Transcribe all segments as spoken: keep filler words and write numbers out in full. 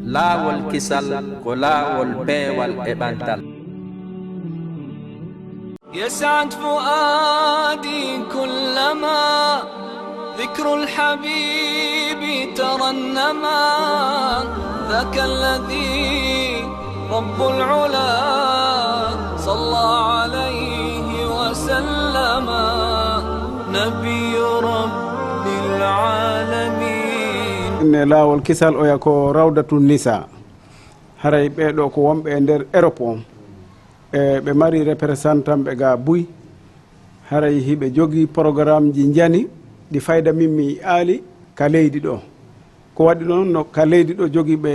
Laawol kisal ko laawol peewal e ɓantal. يسعد فؤادي كلما ذكر الحبيب ترنما. ذاك الذي رب العلا صلى عليه وسلم. نبي رب العالمين. Inne laawol kisal oya ko Rawdatu Nisa. Haray ɓee ɗoo ko wonɓe e nder Europe on. E ɓe mari représentant ɓe ga buy. Haray hiɓe jogii programmeji njani ɗi fayda min mi aali ka leydi ɗoo. Ko waɗi noon no ka leydi ɗoo jogii ɓe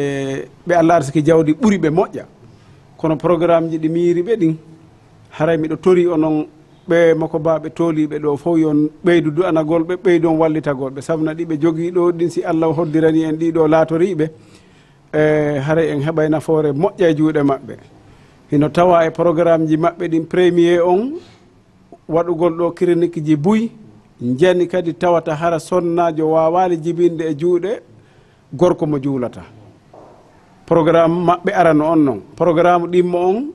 ɓe Allah arsiki jawdi ɓuri ɓe moƴƴa. Kono programmeji ɗi miiri ɓe ɗin haray miɗo tori onon ɓe mokobaaɓe tooliiɓe ɗoo fof yon ɓeydu du'anagol ɓe ɓeydon wallitagol ɓe sabu na ɗi ɓe jogii ɗoo ɗin si Allah hoddirani en ɗii ɗoo laatoriiɓe. E haray en heɓay nafoore moƴƴa e juuɗe maɓɓe. Hino tawa e programmeji maɓɓe ɗin premier on waɗugol ɗoo cliniqueji buy njani kadi tawata hara sonnaajo waawaali jibinde e juuɗe gorko mo juulata. Programme maɓɓe arano on non programme ɗimmo on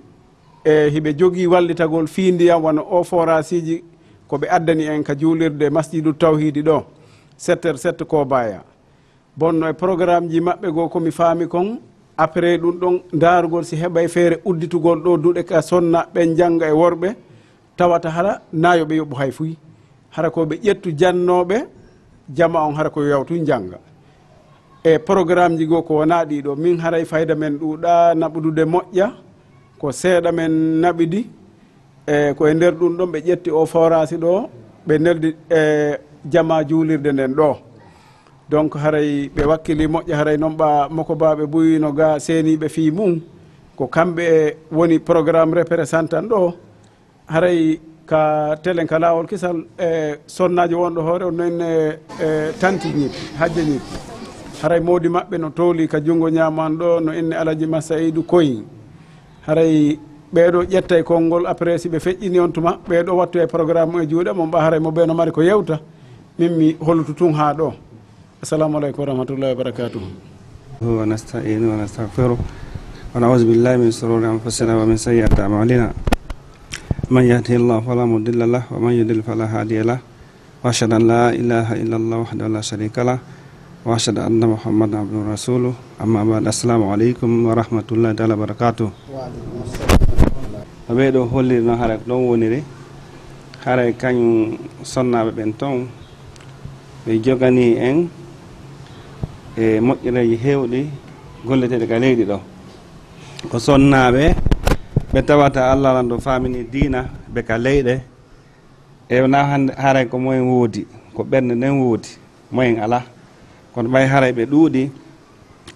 e hiɓe jogii wallitagol fii ndiyam wano o forasiji ko ɓe addani en ka juulirde masjidu tawhidi ɗoo. Setter sette kobaya bonno e programmeji maɓɓe goo ko mi faami kon. Après ɗum ɗon ndaarugol si heɓay feere udditugol ɗoo duɗe ka sonna ɓen njannga e worɓe tawata hara na yo ɓe yoɓu hay fuy. Hara ko ɓe ƴettu jannooɓe jama on hara ko yo yawtu njannga. E programmeji goo ko wonaa ɗii ɗoo min haray fayda men ɗuuɗaa naɓudude moƴƴa. Ko seeɗa men naɓidi. E ko e nder ɗum ɗon ɓe ƴetti o forasi ɗoo ɓe neldi e jama juulirde nden ɗoo. Donc haray ɓe wakkili moƴƴa haray noon ɓa mokobaaɓe buy no ga seeniiɓe fii mum. Ko kamɓe woni programme représentant ɗoo. Haray ka telen ka laawol kisal e sonnaajo wonɗo hoore on no inne e tanti ñiiɓ hajja ñiiɓ. Haray moodi maɓɓe no tooli ka junngo ñaaman ɗoo no inne alaji ma sayidu koyin. Haray ɓee ɗoo ƴettay konngol après si ɓe feƴƴini on tuma ɓee ɗoo wattu e programme e juuɗe mon ɓa haray mo ɓee no mari ko yewta. Min mi hollutu tun haa ɗoo. Assalamu aleykum wa rahmatullahi wa barakatuhu. ونستعينه ونستغفره ونعوذ بالله من شرور أنفسنا ومن سيئات أعمالنا. من يهده الله فلا مضل له ومن يضلل فلا هادي له. وأشهد أن لا إله إلا الله وحده لا شريك له. وأشهد أن محمدا عبده ورسوله. أما بعد. السلام عليكم ورحمة الله تعالى وبركاته. No ɓee ɗoo holliri noon haray ko ɗon woniri. Haray kañum sonnaaɓe ɓen toon ɓe joganii en e moƴƴereeji heewɗi golleteeɗi ka leydi ɗoo. Ko sonnaaɓe ɓe tawata Allah lanɗo faamini diina ɓe ka leyɗe. E wonaa hannde haray ko moyen woodi ko ɓernde nden woodi moyen alaa. Kono ɓay haray ɓe ɗuuɗi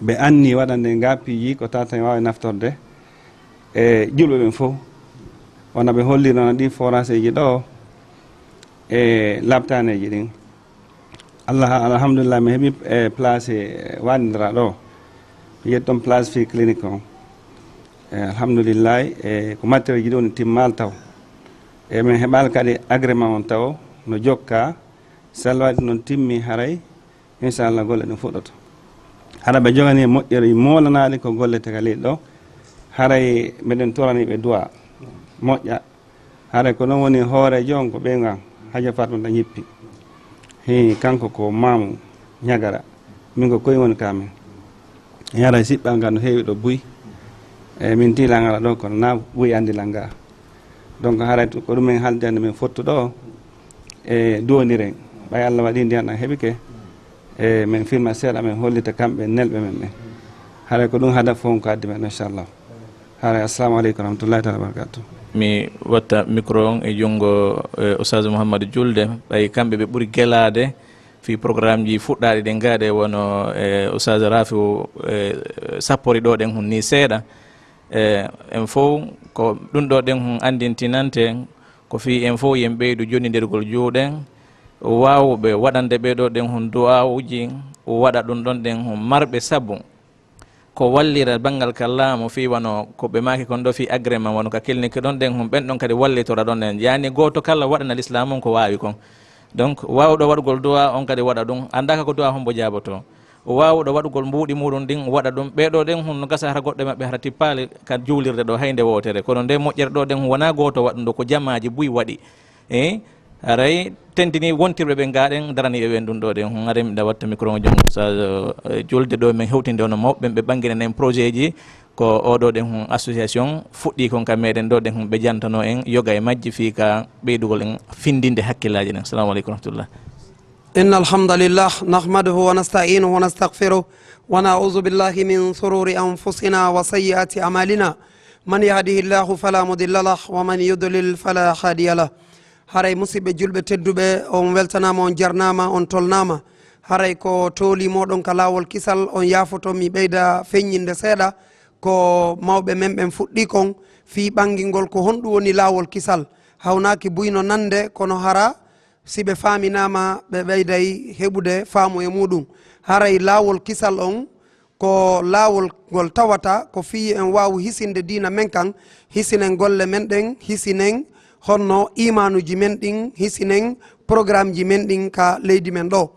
ɓe anni waɗande nga piiji ko tawata en waawi naftorde e julɓe ɓen fof. Wona ɓe holli noon ɗi foraseeji ɗo e labtaneeji ɗin. Allah alhamdulillah mi heɓi e place waɗindira ɗo mi yetti ɗon place fii clinique on. E alhamdulillah e ko matériel ji ɗi woni timmal taw e min heɓal kadi agrément on taw no jokka salwaɗi noon timmi haray inchallah golle ɗum fuɗɗoto. Hara ɓe jogani moƴƴere moolanaɗi ko golle tagaleyɗi ɗo haray meɗen torani ɓe duwa moƴƴa. Haray ko noon woni hooreejo on ko ɓeyngu am Hajja Fatmata Ñippi. Hi kanko ko maamu ñagara min ko koye woni ka min. Haray siɓɓal ngal no heewi ɗo buy. E min tiila ngala ɗo kono na buy anndilal ngaa. Donc haray ko ɗum min haaldi hannde min fottu ɗo e duwondiren ɓay Allah waɗi ndiyan ɗan heɓike. E min filma seeɗa min hollita kamɓe nelɓe men ɓen. Haray ko ɗum hada fof ko addi men inchallah. Haray assalamu aleykum warahmatullahi taala wabarakatuh. Mi watta micro on e junngo e Oustaz Mouhamadou Julde ɓay kamɓe ɓe ɓuri gelaade fii programme ji fuɗɗaaɗi ɗin gaaɗe wono e Oustaz Rafiu e sappori ɗo ɗen hun ni seeɗa. E en fow ko ɗum ɗo ɗen hun anndintinante ko fii en fow yen ɓeydu jonnindirgol juuɗen waawuɓe waɗande ɓee ɗo ɗen hun du'aawuji waɗa ɗum ɗon ɗen hun marɓe sabu ko wallira banngal ka laamu fii wano ko ɓe maaki kon ɗo fii agrément wano ka kilnike ɗon ɗen hun ɓen ɗon kadi wallitora ɗon ɗen yani gooto kala waɗana lislaamu on ko waawi kon. Donc waawɗo waɗugol du'a on kadi waɗa ɗum anndaaka ko du'a hombo jaaboto. waawuɗo waɗugol mbuuɗi muuɗum ɗin waɗa ɗum. Ɓee ɗoo ɗen hun no gasa hara goɗɗo e maɓɓe hara tippaali ka juulirde ɗoo hay nde wootere. Kono nde moƴƴere ɗoo ɗen hun wonaa gooto waɗunɗo, ko jamaaji buy waɗi. E haray tentini wontirɓe ɓe gaa ɗen darani e ɓen ɗum ɗoo ɗen hun. Haray miɗa watta micro on jom Oustaz, eh, julde ɗo men hewtinde ono mawɓe ɓen ɓe ɓanngina nen projet ji. Ko oɗo ɗen hun association fuɗɗi kon ka meɗen ɗo ɗen hun ɓe jantano en yoga e majji fii ka ɓeydugol en findinde hakkillaaji ɗen. Assalamu aleykum wa rahmatullah. إن الحمد لله نحمده ونستعينه ونستغفره ونعوذ بالله من شرور أنفسنا وسيئات أعمالنا. من يهده الله فلا مضل له ومن يضلل فلا هادي له. Haray musiɓɓe julɓe tedduɓe, on weltanaama, on jarnaama, on tolnaama. Haray ko tooli mooɗon ka laawol kisal, on yaafoto mi ɓeyda feññinde seeɗa. Ko mawɓe men ɓen fuɗɗi kon fii ɓanngingol ko honɗum woni laawol kisal. Hawnaaki buy no nande, kono hara si ɓe faaminaama, ɓe ɓeyday heɓude faamu e muuɗum. Haray laawol kisal on ko laawol ngol tawata ko fii en waawu hisinde diina men kan, hisinen golle men ɗen, hisinen honno iimaanuuji men ɗin, hisinen programmeji men ɗin ka leydi men ɗo.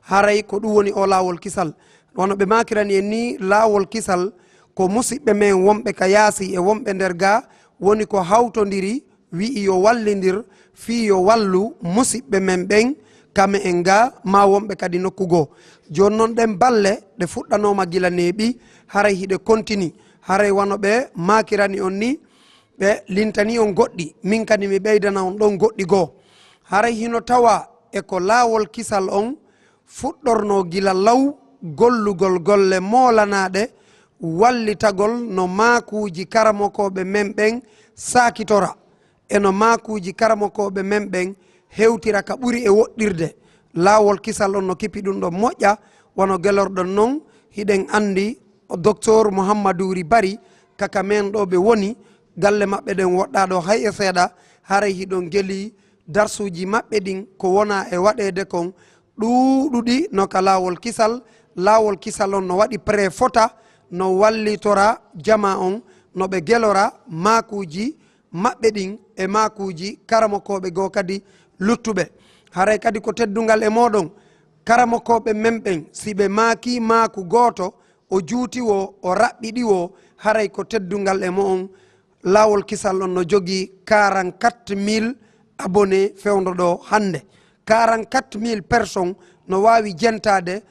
Haray ko ɗum woni o laawol kisal. Wano ɓe maakirani en ni, laawol kisal ko musiɓɓe men wonɓe ka yaasi e wonɓe nder gaa woni ko hawtondiri wi'i yo wallindir fii yo wallu musiɓɓe men ɓen ka me'en gaa, maa wonɓe kadi nokku goo. Jooni non, ɗen balle ɗe fuɗɗanooma gila neeɓi, haray hiɗe kontini. Haray wano ɓe maakirani on ni, ɓe lintani on goɗɗi, min kadi mi ɓeydana on ɗon goɗɗi goo. Haray hino tawaa e ko laawol kisal on fuɗɗornoo gila law gollugol golle moolanaaɗe wallitagol no maakuuji karamokooɓe men ɓen saakitora, e no maakuuji karamokooɓe men ɓen hewtira ka ɓuri e woɗɗirde. Laawol kisal on no kipi ɗum ɗon moƴƴa, wano gelorɗon non, hiɗen anndi Docteur Muhammadu Wuri Bari, ka ka men ɗo ɓe woni, galle maɓɓe ɗen woɗɗaa ɗo hay e seeɗa, haray hiɗon geli darsuuji maɓɓe ɗin ko wona e waɗeede kon, ɗuuɗuɗi no ka laawol kisal. Laawol kisal on no waɗi prêt fota, no wallitora jamaa on, no ɓe gelora maakuuji maɓɓe ɗin e maakuuji karamokooɓe goo kadi luttuɓe. Haray kadi ko teddungal e mooɗon, karamokooɓe men ɓen, si ɓe maakii maaku gooto, o juuti woo, o raɓɓiɗi woo, haray ko teddungal e mo'on. Laawol kisal on no jogii quarante-quatre mille abonnés fewndo ɗoo hannde. Quarante-quatre mille personnes no waawi jentaade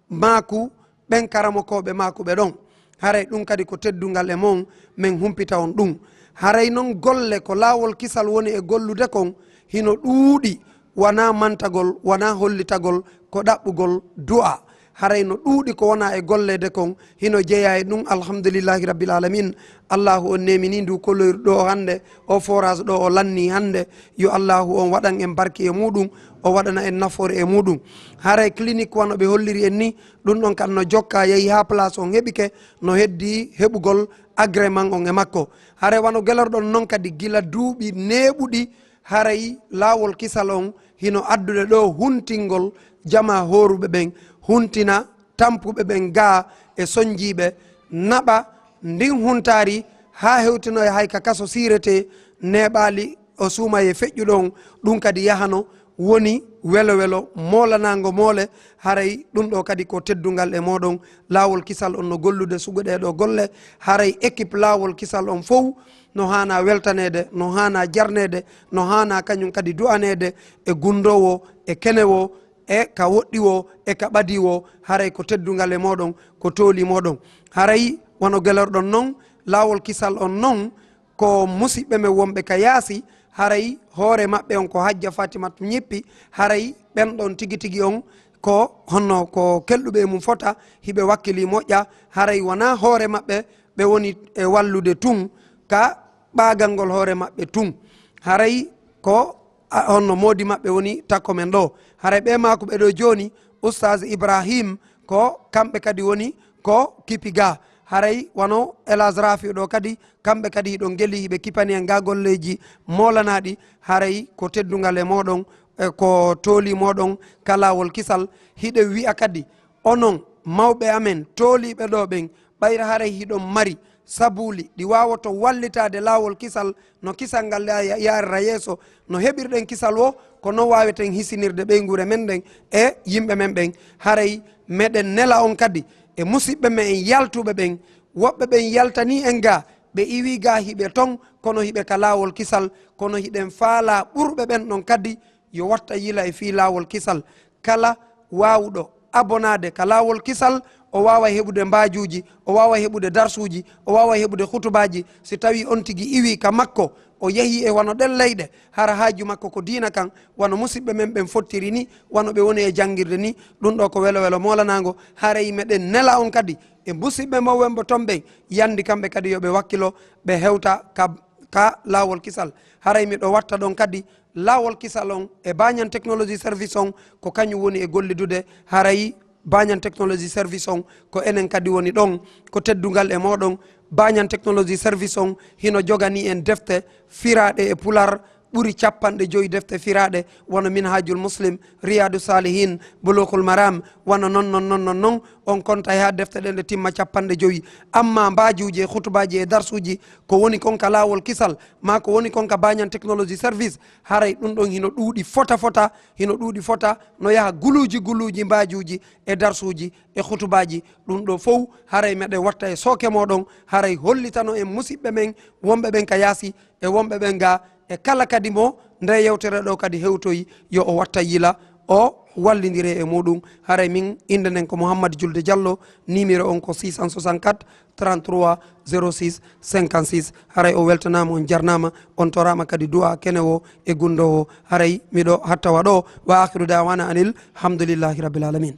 maaku ɓen karamokooɓe maaku ɓe ɗon. Haray ɗum kadi ko teddungal e mon, men humpita on ɗum. Haray non golle ko laawol kisal woni e gollude kon, hino ɗuuɗi, wanaa mantagol, wanaa hollitagol, ko ɗaɓɓugol du'a. Haray no ɗuuɗi ko wona e golleede kon, hino jeyaa e ɗum. Alhamdulillahi Rabbil Alamin. Allahu on neemini ndu koloyru ɗo hannde, o forage ɗo o lanni hannde. Yo Allahu on waɗan en barki e muɗum, o waɗana en nafoore e muɗum. Haray clinique wano ɓe holliri en ni, ɗum ɗon kan no jokka, yehi haa place on heɓike, no heddi heɓugol agrément on e makko. Haray wano gelorɗon non kadi gila duuɓi neeɓuɗi, haray laawol kisal on hino addude ɗo huntingol jamaa hooruɓe ɓen, huntina tampuɓe ɓen gaa e sonjiiɓe, naɓa ndin huntaari haa hewtinoya hay ka kaso siirete, neeɓaali o suumayee feƴƴuɗo on, ɗum kadi yahano woni welo welo moolanaango moole. Haray ɗum ɗo kadi ko teddungal e mooɗon. Laawol kisal on no gollude sugu ɗee ɗo golle. Haray équipe laawol kisal on fow no haana weltaneede, no haana jarneede, no haana kañum kadi du'aneede e gunndoowo, e kenewo, e ka woɗɗi woo, e ka ɓadii woo. Haray ko teddungal e mooɗon, ko tooli mooɗon. Haray wano gelorɗon non, laawol kisal on non, ko musiɓɓe men wonɓe ka yaasi, haray hoore maɓɓe on ko Hajja Fatimatu Ñippi, haray ɓen ɗon tigi tigi on ko honno ko kelɗuɓe e mum fota, hiɓe wakkilii moƴƴa, haray wonaa hoore maɓɓe ɓe woni e wallude tun, ka ɓaagal ngol hoore maɓɓe tun. Haray ko, a, honno moodi maɓɓe woni takko men ɗo. Haray ɓe maakuɓe ɗo jooni, Oustaz Ibrahim, ko kamɓe kadi woni ko kipi ga. Haray wano El Hadj Rafi ɗo kadi, kamɓe kadi hiɗon geli hiɓe kipani en ga golleeji moolanaaɗi. Haray ko teddungal e mooɗon, e ko tooli mooɗon ka laawol kisal. Hiɗen wi'a kadi, onon mawɓe amen tooliiɓe ɗo ɓen, ɓayra haray hiɗon mari sabuuli ɗi waawoto wallitaade laawol kisal, no kisal ngal ya-, ya-, yaarira yeeso, no heɓirɗen kisal wo, ko no waaweten hisinirde ɓeynguure men ɗen e yimɓe men ɓen. Haray meɗen nela on kadi e musiɓɓe men yaltuɓe ɓen, woɓɓe ɓen yaltanii en gaa, ɓe iwii gaa hiɓe ton, kono hiɓe ka laawol kisal, kono hiɗen faalaa ɓurɓe ɓen ɗon kadi yo watta yila e fii laawol kisal. Kala waawuɗo abonaade ka laawol kisal, o waawa heɓude mbaajuuji, o waawa heɓude darsuuji, o waawa heɓude hutubaaji. Si tawii on tigi iwii ka makko, o yehii e wano ɗen leyɗe, hara haaju makko ko diina kan, wano musiɓɓe men ɓen fottiri ni, wano ɓe woni e janngirde ni, ɗun ɗoo ko welo welo moolanaango. Haray meɗen nela on kadi e musiɓɓe mawɓe ton ɓen, yandi kamɓe kadi yo ɓe wakkilo, ɓe hewta ka ka laawol kisal. Haray miɗo watta ɗon kadi laawol kisal on e Banyan Technology Service on, ko kañum woni e gollidude. Haray Banyan Technology Service on, ko enen kadi woni ɗon, ko teddungal e mooɗon. Banyan Technology Service on hino joganii en defte firaaɗe e Pular, ɓuri capanɗe joyi defte firaaɗe, wano Minhajul Muslim, Riyadu Salihin, Bulughul Maram, wano non, non, non, non, non. On kontay haa defte ɗen ɗe timma capanɗe joyi. Amma mbaajuuji e hutubaaji e darsuuji ko woni kon ka laawol kisal, maa ko woni kon ka Banyan Technology Service, haray ɗun ɗon hino ɗuuɗi fota fota, hino ɗuuɗi fota, no yaha guluuji guluuji mbaajuuji e darsuuji e hutubaaji. Ɗun ɗoo fow haray meɗen watta e sooke mooɗon, haray hollitano en musiɓɓe men wonɓe ɓen ka yaasi, e wonɓe ɓen gaa, e kala kadi mo nde yewtere ɗoo kadi hewtoyi, yo o watta yila, o wallindire e muɗum. Haray min, innde nden ko Mouhammad Julde Diallo, numéro on ko six cent soixante-quatre, trente-trois, zéro six, cinquante-six. Haray o weltanaama, on jarnaama, on toraama kadi du'a kene o e gunndoowo. Haray miɗo hattawa ɗoo. Wa akhiru da'wana anil hamdulillahi rabbil alamin.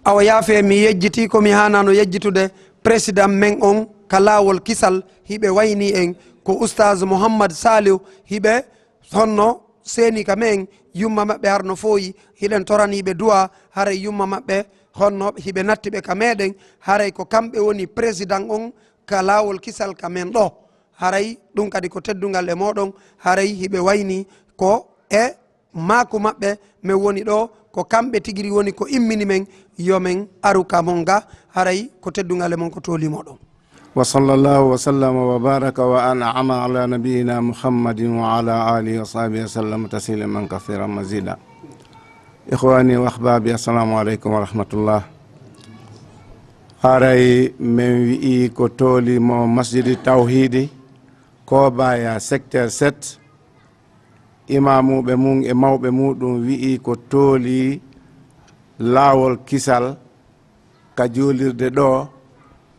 Awa yaafe, mi yejjiti ko mi haanano yejjitude président men on ka laawol kisal, hiɓe wayni en ko Oustaz Mouhammad Saliou, hiɓe honno seeni ka men, yumma maɓɓe harno fooyi, hiɗen toraniɓe du'a, haray yumma maɓɓe honno hiɓe nattiɓe ka meɗen, haray ko kamɓe woni président on ka laawol kisal ka men ɗo. Haray ɗum kadi ko teddungal e moɗon, haray hiɓe wayni ko e maaku maɓɓe men woni ɗo, ko kamɓe tigiri woni ko immini men, yo men aru ka mon ga, haray ko teddungal e mon ko tooli moɗon. وصلى الله وسلم وبارك وأنعم على نبينا محمد وعلى آله وصحبه وسلم تسليما كثيرا مزيدا. إخواني وأحبابي، السلام عليكم ورحمة الله. Haray men wi'i ko tooli mo Masjidi Tawhidi, Kobaya, secteur sept, imamuɓe mum e mawɓe muɗum wi'i ko tooli laawol kisal ka juulirde ɗo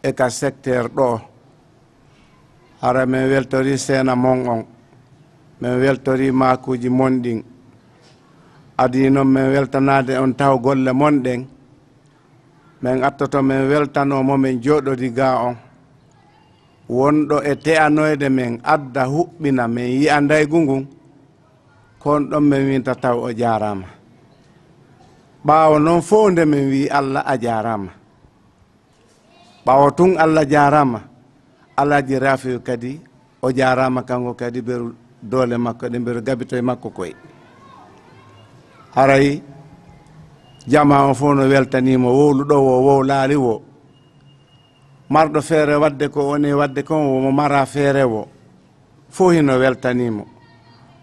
e ka secteur ɗo. Hara men weltori seena mon on, men weltori maakuuji mon ɗin. Adii non men weltanaade on taw golle mon ɗen. Men attoto men weltanoo mo men jooɗodi ga on. Wonɗo e te'anoyde men adda huɓɓina men yi'a ndaygu ngun, kon ɗon men winta taw o jaaraama. Ɓaawo non fow nde men wi'i Allah a jaaraama. Ɓaawo tun Allah jaaraama, Alhaji Rafiu kadi o jaaraama kanko kadi, beru doole makko ɗe beru gabito e makko koy. Haray jamaa on fow no weltanii mo, wowluɗo wo, wowlaali wo. Marɗo feere wadde ko woni wadde kon, wo mo mara feere wo. Fow hino weltanii mo.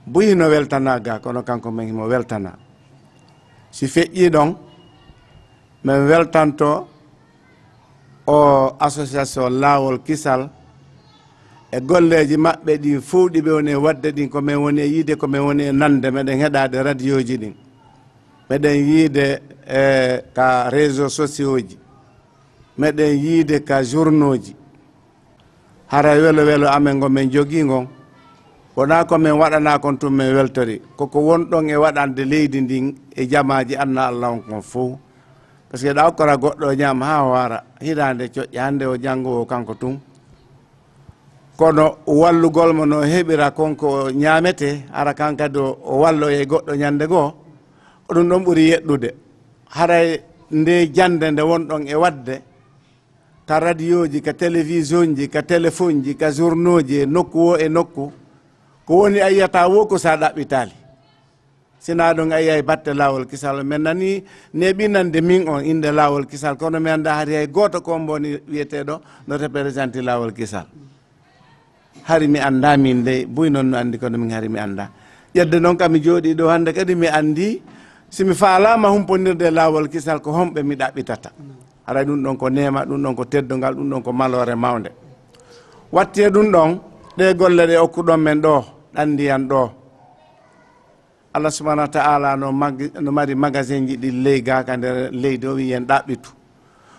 Buy hino weltanaa ga, kono kanko men himo weltanaa. Si feƴƴii ɗon, men weltanto o association Laawol Kisal e golleeji maɓɓe ɗin fow ɗi ɓe woni e wadde ɗin, ko men woni e yiide, ko men woni e nande, meɗen heɗaade radiyooji ɗin. Meɗen yiide, e, ka réseaux sociaux ji. Meɗen yiide ka journaux ji. Haray welo welo amen ngo men jogii ngon, wonaa ko men waɗanaa kon tun men weltori. Ko ko wonɗon e waɗande leydi ndin e jamaaji anna Allah on kon fow. Parce que ɗa okkora goɗɗo o ñaama haa o haara, hitaande coƴƴa, hannde o janngo o kanko tun. Kono wallugol mo no heɓira kon ko ñaametee, hara kan kadi o, o walloyay goɗɗo ñande goo, ko ɗum ɗon ɓuri yeɗɗude. Haray nde jannde nde wonɗon e waɗde, ka radiyooji, ka télévision ji, ka téléphone ji, ka journaux ji, e nokku wo e nokku, ko woni a yiyata wo ko sa ɗaɓɓitaali. Sinaa ɗum, a yiyay batte laawol kisal. Men nani neeɓinande min on innde laawol kisal, kono mi anndaa hari hay gooto ko on mboni wiyeteeɗo no représenté laawol kisal. Hari mi anndaa min dey, buy noon no anndi, kono min hari mi anndaa. Ƴedde noon kam mi jooɗii ɗo hannde kadi mi anndi, si mi faalaama humpondirde laawol kisal, ko homɓe mi ɗaɓɓitata. Haray ɗum ɗon ko neema, ɗum ɗon ko teddungal, ɗum ɗon ko maloore mawnde. Watti e ɗum ɗon, ɗee golle ɗe okkuɗon men ɗo, ɗan ndiyan ɗo. Allah subhanahu wa ta'ala no mag-, no mari magasin ji ɗi ley gaa ka nder leydi, o wi'i en ɗaɓɓitu.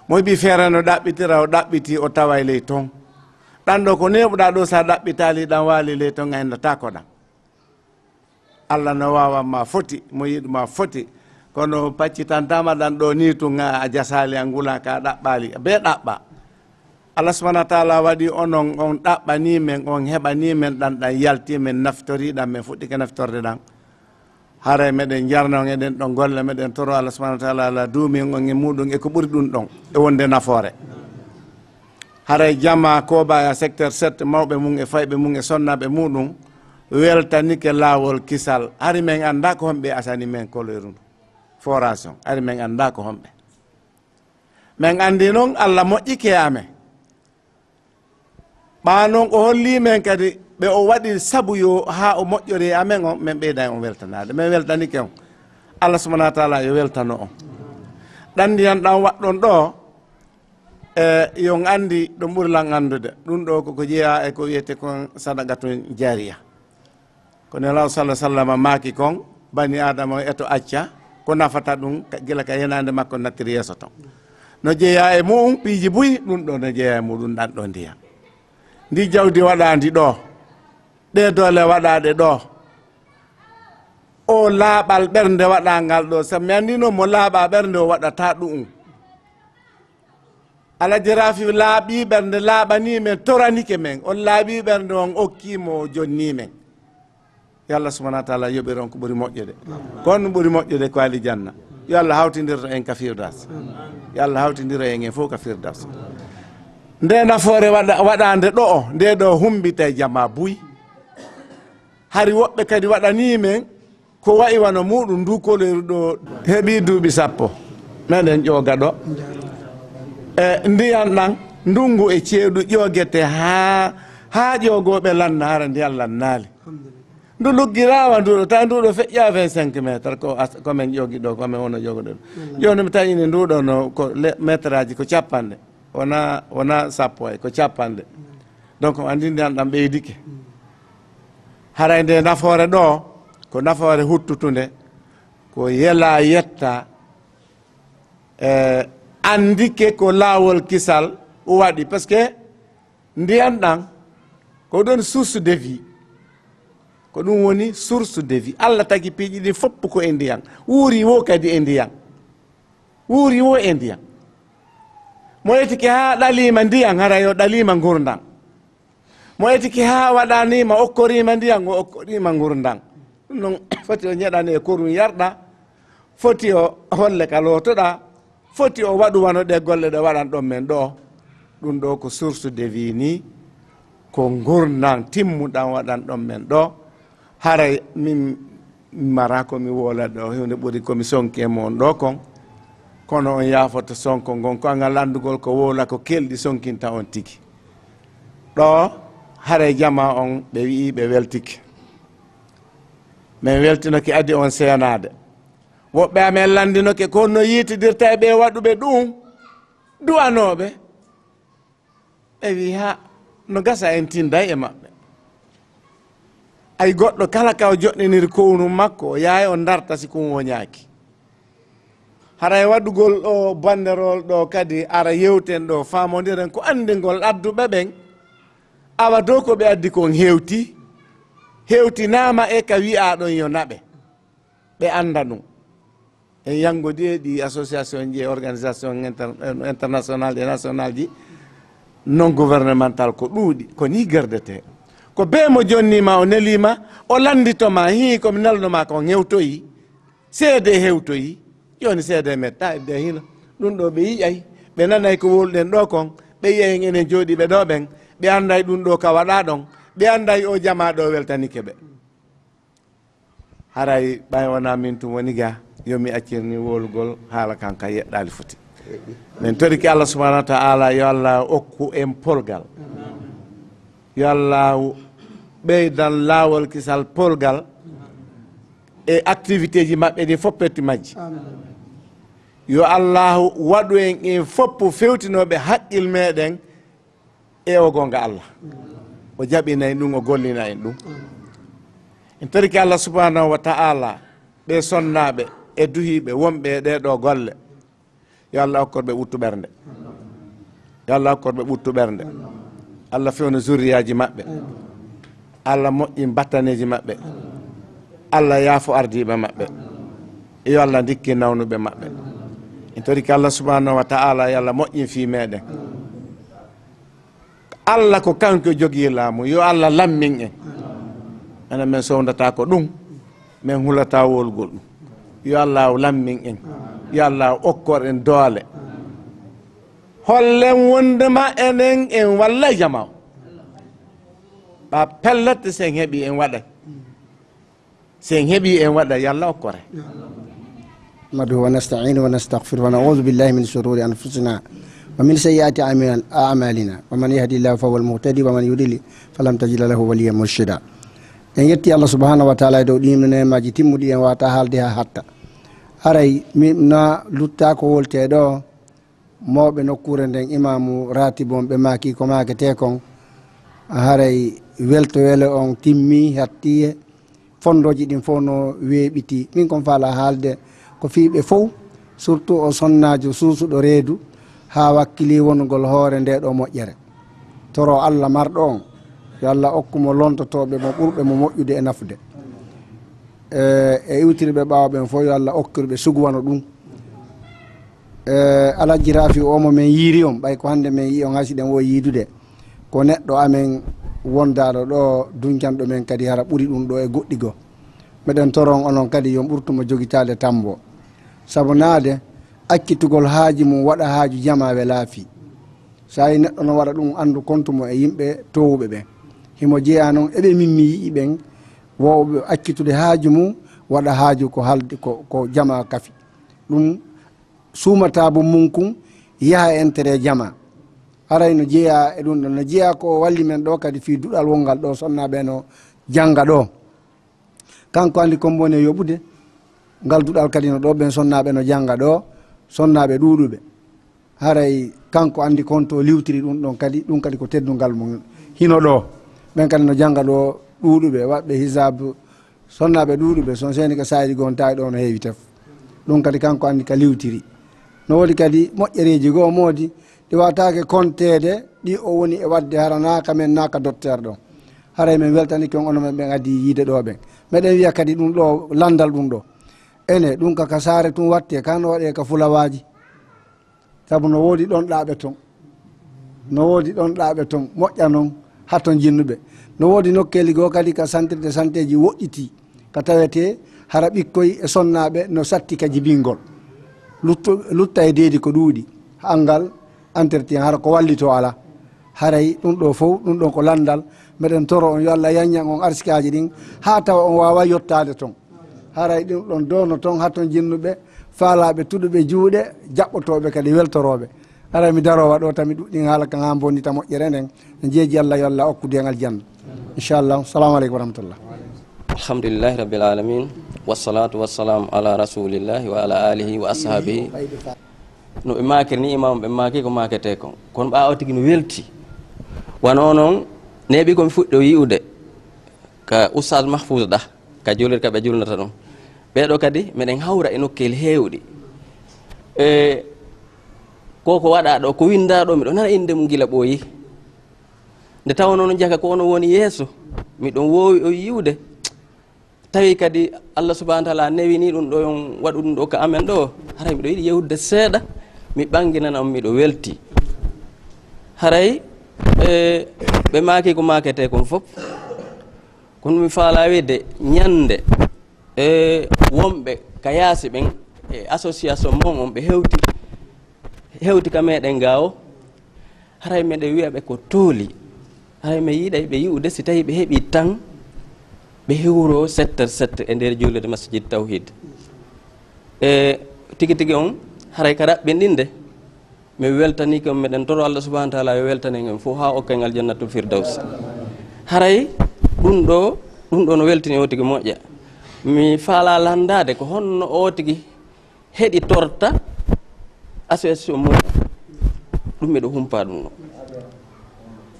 Mo heɓi feere no ɗaɓɓitira, o ɗaɓɓiti, o taway ley ton. Ɗan ɗo ko neeɓuɗaa ɗo, sa ɗaɓɓitaali ɗan waali ley ton, a inndataa ko ɗan. Allah no waawa ma foti, mo yiɗu ma foti. Kono paccitantaama ɗan ɗo ni tun, a jasaali, a ngula ka ɗaɓɓaali, be ɗaɓɓa. Allah subhanahu wa ta'ala waɗi onon, on ɗaɓɓanii men, on heɓanii men ɗan, ɗan yalti men, naftori ɗan, men fuɗɗike naftorde ɗan. Haray meɗen jarna on e ɗen ɗon golle, meɗen toro Allah subhanahu wa ta'ala, Allah duumi on e muɗum e ko ɓuri ɗum ɗon e wonde nafoore. Haray jama Kobaya secteur sept, mawɓe mum e fayɓe mum e sonnaaɓe muɗum, weltanike laawol kisal. Hari men anndaa ko homɓe asani men koloyru ndu. Foration. Hari men anndaa ko homɓe. Men anndi noon Allah moƴƴike e amen. Ɓaa noon o hollii men kadi ɓe o waɗi sabu yo haa o moƴƴoree e amen on, men ɓeyday on weltanaade. Men weltanike on. Allah subhanahu wa ta'ala yo weltano on. Ɗan ndiyan ɗan waɗɗon ɗo, e, yo on anndi ɗum ɓuri lan anndude. Ɗum ɗo koko jeyaa e ko wiyetee kon sadaqatun jariya. Ko Nelaaɗo sallallahu alaihi wasallam maaki kon, bani Aadama o eto acca ko nafata ɗum ka, gila ka yenaande makko nattiri yeeso ton. No jeyaa e mu'un piiji buy, ɗum ɗo no jeyaa e muɗum ɗan ɗo ndiyan. Ndi jawdi waɗaandi ɗo, ɗee doole waɗaaɗe ɗo, o laaɓal ɓernde waɗaangal ɗo, sabu mi anndi noon mo laaɓaa ɓernde o waɗataa ɗu'um. Alhaji Rafi laaɓii ɓernde, laaɓanii men, toranike men. On laaɓii ɓernde, on okkii mo, o jonnii men. Yo Allah subhanahu wa ta'ala yoɓir on ko ɓuri moƴƴude. Ko on ɓuri moƴƴude ko alijanna. Yo Allah hawtindir en ka Firdaws. Yo Allah hawtindir en en fof ka Firdaws. Nde nafoore waɗa-, waɗaande ɗo o, nde ɗo humbita e jamaa buy. Hari woɓɓe kadi waɗanii men ko wayi wano muɗum ndu koleeru ɗo heɓi duuɓi sappo. Meɗen ƴooga ɗo. E ndiyan ɗan, ndungu e ceeɗu ƴoogete haa, haa ƴoogooɓe lanna, hara ndiyan lannaali. Ndu luggiraawa ndu ɗo, tawi ndu ɗo feƴƴaa vingt-cinq mètres, ko as-, ko men ƴoogi ɗo, ko men wono ƴoogo ɗo. Jooni mi tawi ni ndu ɗo no ko le-, mètre aji ko cappanɗe. Wona, wona sappo ay, ko cappanɗe. Donc, anndi ndiyan ɗan ɓeydike. Haray nde nafoore ɗo, ko nafoore huttutunde, ko yela yetta, e, anndike ko laawol kisal waɗi. Parce que ndiyan ɗan, ko ɗon source de vie. Ko ɗum woni source de vie. Allah tagi piiji ɗin fof ko e ndiyan. Wuuri wo kadi e ndiyan. Wuuri wo e ndiyan. Mo etike haa ɗaliima ndiyan, hara yo ɗaliima ngurndan. Mo etike haa waɗaniima, okkoriima ndiyan, o okkoriima ngurndan. Ɗum noon foti o ñeɗane e korum yarɗa, foti o holle ka lootoɗa, foti o waɗu wano ɗe golle ɗe waɗan ɗon men ɗo. Ɗum ɗo ko source de vie ni, ko ngurndan timmuɗan waɗan ɗon men ɗo. Haray min mara ko mi woola ɗo, huunde ɓuri ko mi sonki e mon ɗo kon. Kono on yaafoto sonko ngon, ko angal anndugol ko woola ko kelɗi sonkinta on tigi. Ɗo haray jama on ɓe wi'i ɓe weltike. Men weltinoke adi on seenaade. Woɓɓe amen lanndinoke ko no yiitidirta e ɓe waɗuɓe ɗum, du'anooɓe. Ɓe wi'i, "Ha, no gasa en tinday e maɓɓe." Ay goɗɗo kala ka o joɗɗiniri kownu makko, o yahay o darta si kun woñaaki. Haray waɗugol ɗo banderol ɗo kadi ara yewten ɗo, faamondiren ko anndingol adduɓe ɓen. Awa dow ko ɓe addi kon hewti, hewtinaama e ka wi'aa ɗon yo naɓe. Ɓe annda ɗum. En yanngodi e ɗi association ji e organisation inter-, international e national ji, non gouvernemental ko ɗuuɗi, ko ni gerdete. Ko bee mo jonniima, o neliima, o lanndito ma, hii ko mi nelno ma kon hewtoyi, seede hewtoyi, jooni seede metta, edde hino. Ɗum ɗo ɓe yi'ay, ɓe nanay ko wowluɗen ɗo kon, ɓe yi'ay en enen jooɗiiɓe ɗo ɓen, ɓe annday ɗum ɗo ka waɗaa ɗon, ɓe annday o jamaa ɗo weltanike ɓe. Haray ɓay wonaa min tun woni ga, yo mi accir ni wowlugol haala kan ka yeɗɗaali foti. Min torike Allah subhanahu wa ta'ala, yo Allah okku en polgal. Yo Allah ɓeydan laawol kisal polgal e activité ji maɓɓe ɗi fof petti majji. Yo Allah waɗu en en fof fewtinooɓe haqqil meɗen e o gonga Allah. O jaɓina en ɗum, o gollina en ɗum. En torike Allah subhanahu wa ta'ala, ɓe sonnaaɓe e duhiiɓe wonɓe e ɗee ɗoo golle. Yo Allah okkor ɓe ɓuttu ɓernde. Yo Allah okkor ɓe ɓuttu ɓernde. Allah fewna zurriyaaji maɓɓe. Allah moƴƴin battaneeji maɓɓe. Allah yaafo ardiiɓe maɓɓe. Yo Allah ndikkin nawnuɓe maɓɓe. En torike Allah subhanahu wa ta'ala, yo Allah moƴƴin fii meɗen. Allah ko kanko jogii laamu, yo Allah lammin en. Enen men sowndata ko ɗum, men hulata wolgol ɗum. Yo Allah lammin en, yo Allah okkor en doole. Hollen wondema enen en wallay jama o. Ɓa pellet sen heɓi en waɗay. Sen heɓi en waɗa, yo Allah okkore. نحمده ونستعينه ونستغفره ونعوذ بالله من شرور أنفسنا ومن سيئات أعمال-، أعمالنا. ومن يهد الله فهو المهتدي ومن يضلل فلن تجد له وليا مرشدا. En yetti Allah subhanahu wa ta'ala e dow ɗin neemaaji timmuɗi en wata haalde ha hatta. Haray mi na lutta ko wolte ɗo, mawɓe nokkuure nden, imaamu raatibu on, ɓe maaki ko maaketee kon, haray welto wele on timmi, hattiye, fondooji ɗin fof no weeɓiti. Min kon faala haalde ko fii ɓe fof, surtout o sonnaajo suusuɗo reedu, haa wakkili wonugol hoore nde ɗo moƴƴere. Toro Allah marɗo on, yo Allah okku mo lontotooɓe mo ɓurɓe mo moƴƴude e nafde. E, e iwtirɓe ɓaawo ɓen fof, yo Allah okkir ɓe sugu wano ɗum. E, Alhaji Rafi o mo men yiiri on, ɓay ko hannde men yi'i on, hasiɗen wo yiidude. Ko neɗɗo amen wondaaɗo ɗo, duncanɗo men kadi hara ɓuri ɗum ɗo e goɗɗi goo. Meɗen toron onon kadi yo ɓurtu mo jogitaade tambo. Sabu naade, accitugol haaji mum waɗa haaju jamaa we laafi. So a yi neɗɗo no waɗa ɗum, anndu kontu mo e yimɓe toowuɓe ɓen. Himo jeyaa noon e ɓe min mi yi'i ɓen, wowɓe accitude haaju mum, waɗa haaju ko halde, ko, ko jamaa kafi. Ɗum suumataabu mum kun yaha e entere jamaa. Haray no jeyaa e ɗum ɗon, no jeyaa ko walli men ɗo kadi fii duɗal wongal ɗo sonnaaɓe no jannga ɗo. Kanko anndi ko mbone yoɓude ngal duɗal kadi no ɗo ɓen sonnaaɓe no jannga ɗo, sonnaaɓe ɗuuɗuɓe. Haray kanko anndi kon to liwtiri ɗum ɗon kadi, ɗum kadi ko teddungal mum. Hino ɗo, ɓen kadi no jannga ɗo ɗuuɗuɓe, waɗɓe hisaabu, sonnaaɓe ɗuuɗuɓe, son seeni ka saayidi goo on tawi ɗo no heewi tef. Ɗum kadi kanko anndi ka liwtiri. No woodi kadi moƴƴereeji goo moodi, ɗi wataake konteede, ɗi o woni e waɗde hara naa ka men, naa ka dotteer ɗon. Haray men weltanike on, onon men ɓen addi yiide ɗo ɓen. Meɗen wiya kadi ɗum ɗo, lanndal ɗum ɗo. Ene, ɗum ka, ka saare tun watte, ka no waɗe ka fulawaaji. Sabu no woodi ɗon ɗaaɓe ton. No woodi ɗon ɗaaɓe ton, moƴƴa non, haa ton jinnuɓe. No woodi nokkeeli goo kadi ka santirde santeeji woɗɗitii. Ka tawetee hara ɓikkoy e sonnaaɓe no satti ka jibingol. Lutto-, lutta e deedi ko ɗuuɗi. Anngal, entretien, hara ko wallitoo alaa. Haray ɗum ɗo fow, ɗum ɗon ko lanndal. Meɗen toro on yo Allah yanñan on arsikaaji ɗin, haa tawa on waawa yottaade ton. Haray ɗum ɗon doono ton, haa ton jinnuɓe, faalaaɓe, tuɗuɓe juuɗe, jaɓɓotooɓe kadi weltorooɓe. Haray mi daroowa ɗo, tan mi ɗuɗɗin haala kan haa mbonnita moƴƴere nden. En jeeji Allah, yo Allah okkude en aljanna. Inchallah. Salamu aleykum wa rahmatullah. Alhamdulillahi rabbil alamin. Wassalatu wassalamu ala rasulillahi wa ala alihi wa ashabihi. No ɓe maakiri ni, imam ɓe maaki ko maaketee kon. Kono ɓaawo tigi no welti. Wano non, neeɓi ko mi fuɗɗo yi'ude ka Oustaz Mahfouz Ɗah, ka juulirka ɓe julnata ɗum. Ɓee ɗoo kadi, meɗen hawra e nokkeeli heewɗi. E, ko ko waɗaa ɗoo, ko winndaa ɗoo, miɗo nana innde mum gila ɓooyi. Nde tawnoo no jaka ko ono woni yeeso, miɗon woowi o yi'ude. Tawi kadi Allah subhanahu wa ta'ala newini ɗum ɗo, on waɗu ɗum ɗo ka amen ɗo. Haray miɗo yiɗi yewtude seeɗa, mi ɓanginana on, miɗo welti. Haray, e, ɓe maaki ko maaketee kon fof. Kono mi faalaa wiide ñande, e, wonɓe ka yaasi ɓen, e, association mon on ɓe hewti, hewti ka meɗen ga o. Haray meɗen wi'a ɓe ko tooli. Haray mi yiɗay ɓe yi'ude si tawi ɓe heɓi tan ɓe hewro sept heures sept e nder juulirde masjid tawhid. E tigi tigi on, haray ka raɓɓinɗinde, mi weltaniike on, meɗen toro Allah subhanahu wa taala yo weltanen en fof haa okka en aljannatul firdaws. Haray ɗum ɗo, ɗum ɗo no weltini o tigi moƴƴa. Mi faala lanndaade ko honno o tigi heɗi torta association mo ɗum miɗo humpa ɗum no.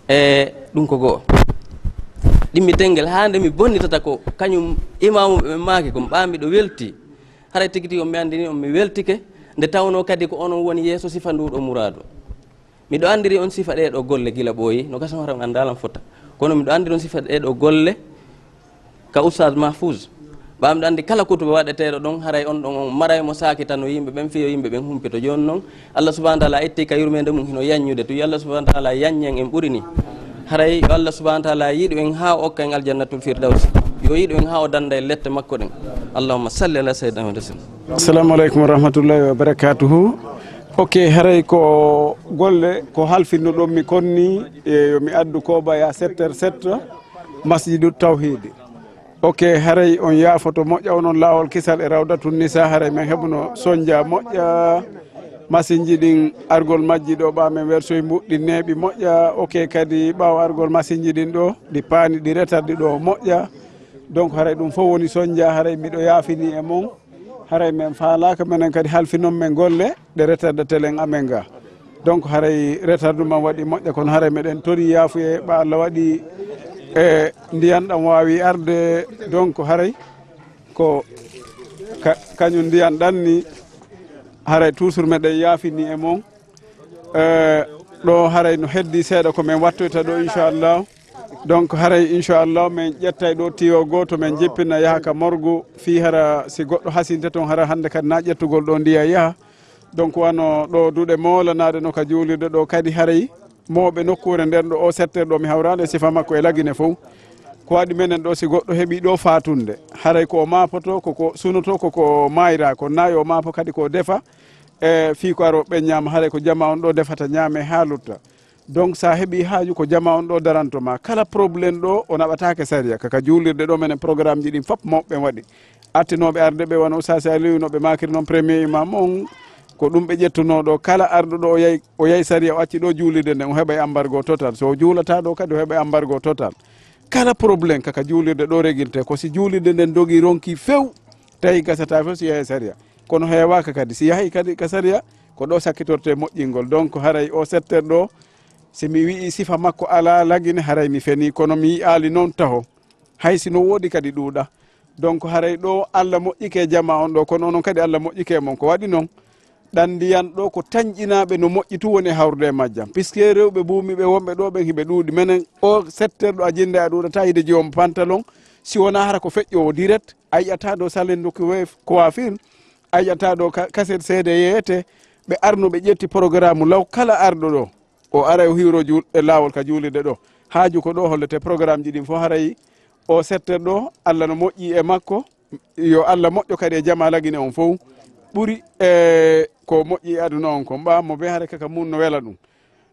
E ɗum ko goo. Ɗimmi tengel haa nde mi bonnitata ko kañum imaamu ɓe maaki ko mbaa miɗo welti. Haray tigi tigi on mi anndini on mi weltike, nde tawnoo kadi ko onon woni yeeso sifa nduuɗo muraadu. Miɗo anndiri on sifa ɗee ɗo golle gila ɓooyi, no gasa on hara on anndaa lan fota. Kono miɗo anndiri on sifa ɗee ɗo golle ka Oustaz Mahfouz. Ɓaa miɗo anndi kala kutuba waɗeteeɗo ɗon, haray on ɗon on maray mo saakitano yimɓe ɓen, fiyo yimɓe ɓen humpito. Jooni non, Allah subhanahu wa taala itti ka yurmeende mum hino yaññude. Tun yo Allah subhanahu wa taala yaññen en ɓuri ni. Haray yo Allah subhanahu wa taala yiɗu en haa okka en aljannatul firdaws. Yo yiɗu en haa o dannda e lette makko ɗen. Allahumma salli ala sayyidina Muhammad wa sallim. Assalamu aleykum wa rahmatullahi wa barakatuhu. Ok, haray ko golle ko halfinno ɗon mi konni, e, yo mi addu koba ya sept heures sept, Masjidu Tawhidi. Ok, haray on yaafoto moƴƴa onon laawol kisal e Rawdatun Nisa, haray men heɓuno sonja moƴƴa. Masinji ɗin argol majji ɗo ɓa men wersoy mbuɗɗi neeɓi moƴƴa. Ok, kadi ɓaawo argol masinji ɗin ɗo, ɗi paani ɗi retardi ɗo moƴƴa. Donc haray ɗum fof woni sonja, haray miɗo yaafini e mon. Haray men faalaaka, menen kadi halfinon men golle ɗe retarde telen amen ga. Donc haray retardu man waɗi moƴƴa, kono haray meɗen tori yaafuye ɓa Allah waɗi e ndiyan ɗan waawi arde. Donc haray ko ka-, kañum ndiyan ɗan ni, haray toujours meɗen yaafini e mon. Eh, ɗo haray no heddi seeɗa ko men wattoyta ɗo, inchallah. Donc haray inchallah men ƴettay ɗo tiyo gooto men jippina yaha ka morgu, fii hara si goɗɗo hasinte ton, hara hannde kadi na ƴettugol ɗo ndiya yaha. Donc wano ɗo duɗe moolanaade no ka juulirde ɗo kadi haray mawɓe nokkuure nden ɗo o sept heures ɗo mi hawraande sifa makko e Lagine fow. Ko waɗi menen ɗo si goɗɗo heɓi ɗo faatunde, haray ko o maapoto, ko ko sunoto, ko ko maayra, ko na yo maapo kadi ko defa. E fii ko aro ɓe ñaama, haray ko jama on ɗo defata ñaame haa lutta. Donc sa heɓi haaju ko jama on ɗo daranto ma. Kala problème ɗo o naɓataake sariya, kaka juulirde ɗo menen programme ji ɗin fop mawɓe ɓen waɗi. Attinooɓe arde ɓe wano Oustaz Aliou no ɓe maakiri non premier imam on, ko ɗum ɓe ƴettunoo ɗo. Kala arɗo ɗo o yay, o yay sariya o acci ɗo juulirde nden o heɓay embargo total. So o juulata ɗo kadi o heɓay embargo total. Kala problème kaka juulirde ɗo réglé, ko si juulirde nden dogi ronki few, tawi gasata few si yahay sariya. Kono heewaaka kadi. Si yahay kadi ka sariya, ko ɗo sakkitorte moƴƴingol. Donc haray o sept heures ɗo, si mi wi'i sifa makko alaa Lagine, haray mi fenii, kono mi yi'aali non taho. Hay si no woodi kadi ɗuuɗa. Donc haray ɗo Allah moƴƴike jama on ɗo, kono onon kadi Allah moƴƴike mon. Ko waɗi non, ɗan ndiyan ɗo ko tanƴinaaɓe no moƴƴi tun woni e hawrude e majjan. Puisque rewɓe buumiiɓe wonɓe ɗo ɓen hiɓe ɗuuɗi. Menen o sept heures ɗo a jinnda a ɗuuɗata hide jiwon pantalon, si wonaa hara ko feƴƴoowo direct, a yi'ata ɗo salon de coiffure, a yi'ata ɗo ka-, kaset seede yeeyete, ɓe arno ɓe ƴetti programme law kala arɗo ɗo. O aray o hiwro juul-, e laawol ka juulirde ɗo. Haaju ko ɗo hollete programme ji ɗin fof haray o sept heures ɗo, Allah no moƴƴi e makko, yo Allah moƴƴo kadi e jama Lagine on fof. Ɓuri e ko moƴƴi e aduna on kon. Ɓa mo be haray kaka mun no wela ɗum.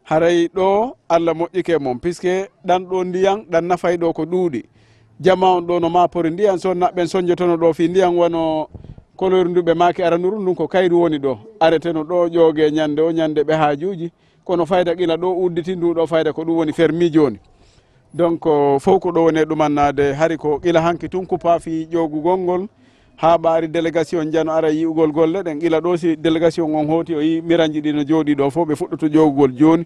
Haray ɗo Allah moƴƴike mon, puisque ɗan ɗo ndiyan, ɗan nafay ɗo ko ɗuuɗi. Jama on ɗo no mapori ndiyan, so na ɓen sonjotono ɗo fii ndiyan wano couleur ndu ɓe maaki aranuru ndun ko kayru woni ɗo. Arete no ɗo ƴooge ñande o ñande ɓe haajuuji. Kono fayda qila ɗo udditi ndu ɗo fayda ko ɗum woni fermi jooni. Donc, fof ko ɗo woni e ɗumannaade, hari ko qila hanki tun kupa fii ƴoogugol ngol, haa ɓaari délégation jano ara yi'ugol golle ɗen. Qila ɗo si délégation on hooti o yi miranji ɗi no jooɗi ɗo fof, ɓe fuɗɗoto ƴoogugol jooni.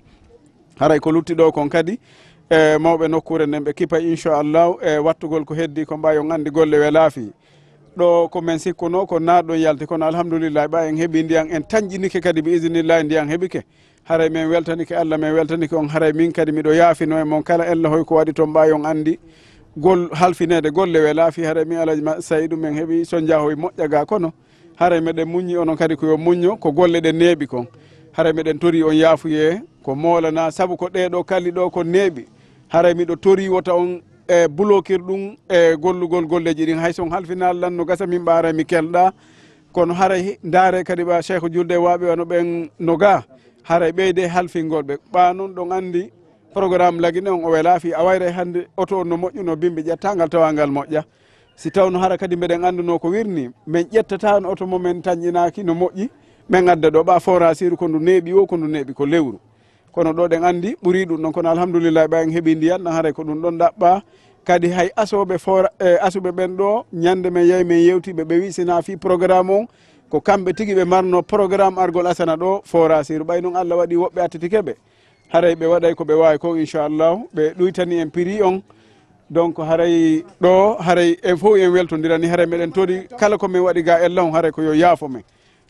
Haray ko lutti ɗo kon kadi, e mawɓe nokkuure nden ɓe kipa inchallahu e wattugol ko heddi ko mbayon anndi golle we laafi. Ɗo ko men sikkuno ko na ɗon yalti, kono alhamdulillahi ɓa en heɓi ndiyan, en tanƴinike kadi bi isnillahi ndiyan heɓike. Haray men weltanike Allah, men weltanike on. Haray min kadi miɗo yaafino e mon kala ella hoy ko waɗi ton ɓa yon anndi gol halfineede golle we laafi. Haray min Alaji Ma-, Saydu men heɓi sonjahoy moƴƴa ga, kono haray meɗen muññi onon kadi ko yo muñño ko golle ɗen neeɓi kon. Haray meɗen tori on yaafuye ko moolana sabu ko ɗee ɗo kalli ɗo kon neeɓi. Haray miɗo tori wota on e bulokir ɗum e gollugol golleji ɗin. Hay son halfinaali lan no gasa min ɓa haray mi kelɗa. Kono haray ndaare kadi ɓa Cheikh Julde waɓe wano ɓen no ga. Haray ɓeyde halfingol ɓe. Ɓa non ɗon anndi Programme Lagine on o welaa fii a wayray hannde oto on no moƴƴuno bimbi ƴettangal tawangal moƴƴa. Si tawno hara kadi mbeɗen annduno ko wirni, men ƴettataano oto mo men tanƴinaaki no moƴƴi, men adda ɗo ɓa forasiiru ko ndu neeɓi o, ko ndu neeɓi ko lewru. Kono ɗo ɗen anndi ɓuri ɗum ɗon, kono alhamdulillahi ɓa en heɓi ndiyan ɗan haray ko ɗum ɗon ɗaɓɓa. Kadi hay asooɓe fora-, eh, asuɓe ɓen ɗo, ñande men yahi men yewtiɓe, ɓe wi sina fii programme on, ko kamɓe tigi ɓe marno programme argol asana ɗo forasiiru. Ɓay non Allah waɗi woɓɓe attetike ɓe. Haray ɓe waɗay ko ɓe waawi kon, inchallahu. Ɓe ɗuytani en prix on. Donc, haray ɗo, haray en fof en weltondirani, haray meɗen tori kala ko min waɗi ga ella on, haray ko yo yaafo men.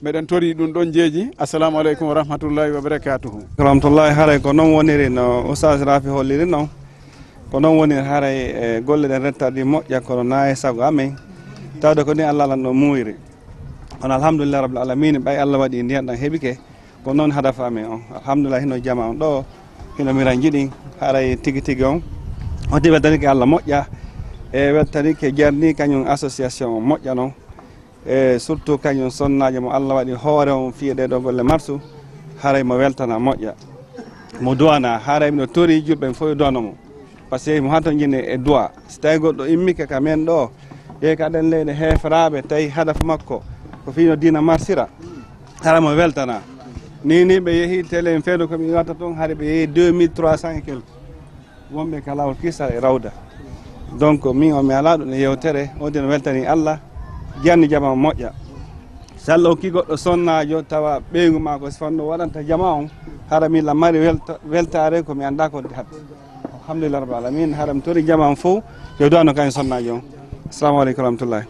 Meɗen tori ɗum ɗon jeeji. Assalamu aleykum wa rahmatullahi wa barakatuhu. Rahmatullahi, haray ko non woniri no Oustaz Rafi holliri non. Ko non woniri haray e golle ɗen rettaɗi moƴƴa, kono na e sago amen. Tawde ko ni Allah lan no muuyri. Kono alhamdulillah rabbil alamin, ɓay Allah waɗi ndiyan ɗan heɓike. Ko noon hadafa amen on. Alhamdulillah, hino jama on ɗo, hino miranji ɗin. Haray tigi tigi on. Wonti weltanike Allah moƴƴa. E weltanike jarni kañum association on moƴƴa non. E surtout kañum sonnaajo mo Allah waɗi hoore on fiye ɗe ɗo golle marsu. Haray mo weltana moƴƴa. Mo duwana, haray mino tori julɓe fof yo duwano mo. Par ce que mo hato jine e duwa. Si tawi goɗɗo immike ka men ɗo, yehi ka ɗen leyɗe heeferaaɓe, tawi hadafu makko ko fino diina marsira. Hara mo weltana. Ni, ni ɓe yehi télé en feedo ko mi watta toon, hari ɓe yehi deux mille trois cents et quelques. Wonɓe ka lawol kisal e rawda. Donc, min o mi alaa ɗum e yewtere, on dina weltani Allah, janni jama moƴƴa. Si Allah hokki goɗɗo sonnaajo, tawa ɓeyngu maa ko si fanno waɗanta jama on, hara min la mari welta-, weltaare ko mi anndaa ko haɓɓi. Alhamdulillah rabbil alamin, hara mi tori jama on fof, yo duwano kañum sonnaajo on. Assalamu aleykum wa rahmatullahi.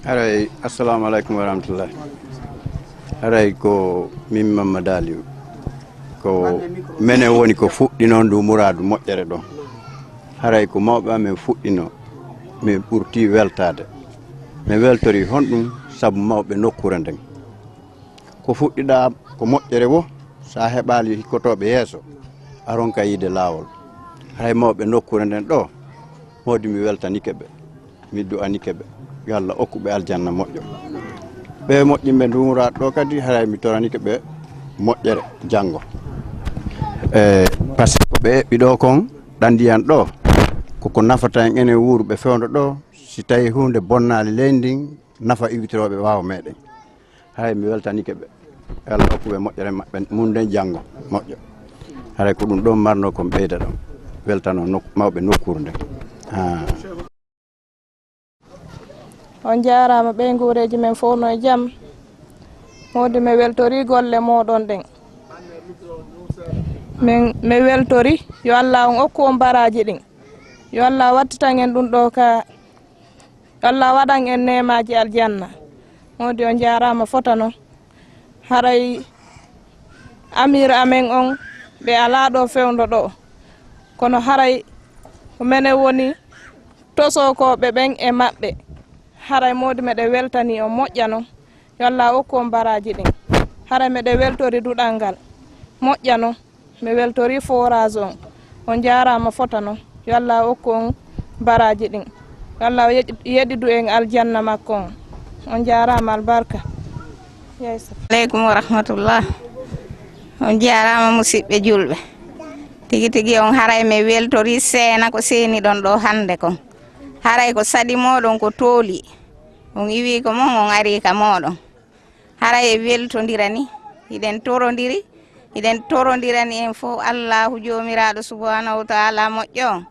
Haray, assalamu aleykum wa rahmatullahi. Haray ko min Mammada Aliou. Ko menen woni ko fuɗɗino ndu muraadu moƴƴere ɗo. Haray ko mawɓe amen fuɗɗino, min ɓurti weltaade. Min weltori honɗum sabu mawɓe nokkuure nden. Ko fuɗɗiɗaa ko moƴƴere wo, so a heɓaali hikkotooɓe yeeso, a ronka yiide laawol. Haray mawɓe nokkuure nden ɗo, mawdi mi weltanike ɓe. Mi du'anike ɓe, yo Allah okku ɓe aljanna moƴƴo. Ɓe moƴƴinɓe nduumuraade ɗo kadi, haray mi toranike ɓe moƴƴere janngo. E, par ce que ko ɓe eɓɓi ɗo kon, ɗan ndiyan ɗo, koko nafata en enen wuuruɓe fewndo ɗo, si tawi huunde bonnaali leydi ndin, nafa iwitirooɓe ɓaawo meɗen. Haray mi weltanike ɓe. Yo Allah okku ɓe moƴƴere maɓɓe, mun nden janngo moƴƴo. Haray ko ɗum ɗon marno kon ɓeyda ɗon. Weltano nok-, mawɓe nokkuure nden. Ah. On jaaraama ɓeynguureeji men fof no e jam. Mawdi mi weltori golle mooɗon ɗen. Min, mi weltori, yo Allah on okku on baraaji ɗin. Yo Allah wattitan en ɗum ɗo ka, yo Allah waɗan en neemaaji aljanna. Mawdi on jaaraama fota non. Haray amir amen on ɓe alaa ɗo fewndo ɗo. Kono haray ko menen woni tosokooɓe ɓen e maɓɓe. Haray mawdi meɗen weltani on moƴƴa non. Yo Allah okku on baraaji ɗin. Haray meɗen weltori duɗal ngal. Moƴƴa non. Mi weltori forage on. On jaaraama fota non. Yo Allah okku on baraaji ɗin. Yo Allah yeɗ-, yeɗidu en aljanna makko on. On jaaraama albarka. Aleykum wa rahmatullah. On jaaraama musidɓe julɓe. Tigi tigi on haray mi weltori seena ko seeni ɗon ɗo hannde kon. Haray ko saɗi mooɗon ko tooli. On iwi ko mon, on ari ka mooɗon. Haray e weltondira ni, hiɗen torondiri, hiɗen torondirani en fof Allahu Joomiraaɗo Subhaanahu wa Taala moƴƴo on.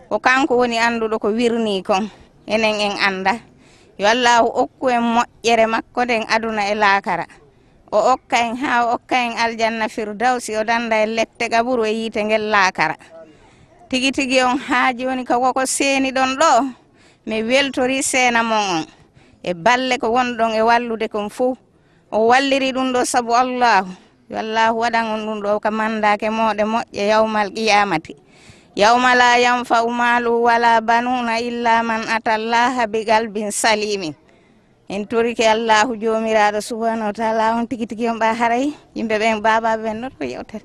Ko kanko woni annduɗo ko wirnii kon, enen en annda. Yo Allahu okku en moƴƴere makko nden aduna e laakara. O okka en haa o okka en aljanna Firdawsi, o dannda en lette qaburu e yiite ngel laakara. Tigi tigi on haa jooni ka koko seeni ɗon ɗo, mi weltori seena mon on e balle ko wonɗon e wallude kon fof. O walliri ɗum ɗo sabu Allahu. Yo Allahu waɗan on ɗum ɗo ka mandaake mooɗe moƴƴe yawmal qiyamati. Yawma la yanfa'u malu wala banuna illa man ata Allaha bi qalbin salimin. En torike Allahu Joomiraaɗo Subhanahu wa Taala on tigi tigi on ɓa haray yimɓe ɓen baabaaɓe ɓen noon ko yewtere.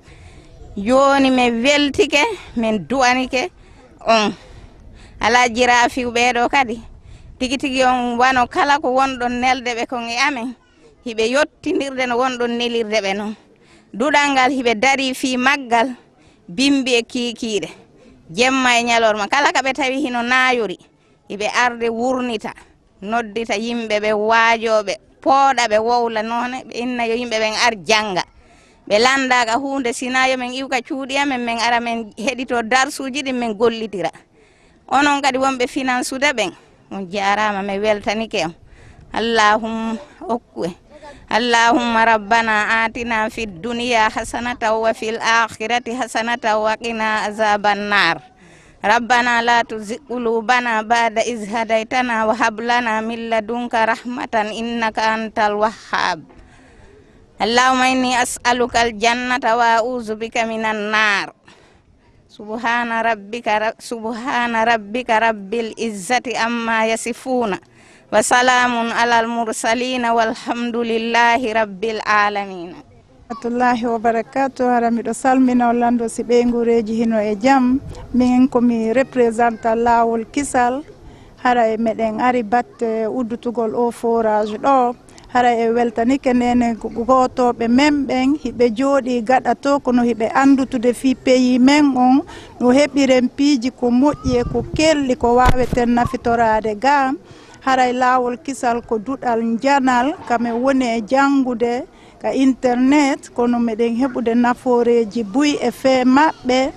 Jooni min weltike, min du'anike on. Alaa jiraafiw ɓee ɗo kadi. Tigi tigi on wano kala ko wonɗon nelde ɓe kon e amen. Hiɓe yottindirde no wonɗon nelirde ɓe non. Duɗal ngal hiɓe darii fii maggal, bimbi e kiikiiɗe, jemma e ñalorma. Kala ka ɓe tawi hino naayori, hiɓe arde wurnita, noddita yimɓe ɓe waajooɓe, pooɗa ɓe, wowla noone, ɓe inna yo yimɓe ɓen ar jannga. Ɓe lanndaaka huunde, sinaa yo men iw ka cuuɗi amen, men ara men heɗitoo darsuuji ɗin, men gollitira. Onon kadi wonɓe finansude ɓen, on jaaraama, mi weltanike on. Allahumma okku en. Allahumma rabbana atina fid dunya hasanatan wa fil akhirati hasanatan wa qina azaban nar. Rabbana la tuzigh qulubana ba'da idh hadaytana wa hab lana min ladunka rahmatan innaka antal wahhab. Allahumma inni as'aluka al jannata wa a'udhu bika minan nar. Subhana rabbika ra-, subhana rabbika rabbil izzati amma yasifuna. Wa salamun alal mursalina walhamdulillahi rabbil alamina. Rahmatullahi wa barakatuh. Hara miɗo salmina on lanndo si ɓeynguureeji hino e jam. Min ko mi representa Laawol Kisal. Haray meɗen ari batte uddutugol o forage ɗo. Haray e weltanike nene gootooɓe men ɓen, hiɓe jooɗii gaɗa to, kono hiɓe anndutude fii peyi men on, no heɓiren piiji ko moƴƴi e ko kelɗi ko waaweten nafitoraade ga. Haray Laawol Kisal ko duɗal njanal, ka men woni e janngude ka internet, kono meɗen heɓude nafooreeji buy e fee maɓɓe.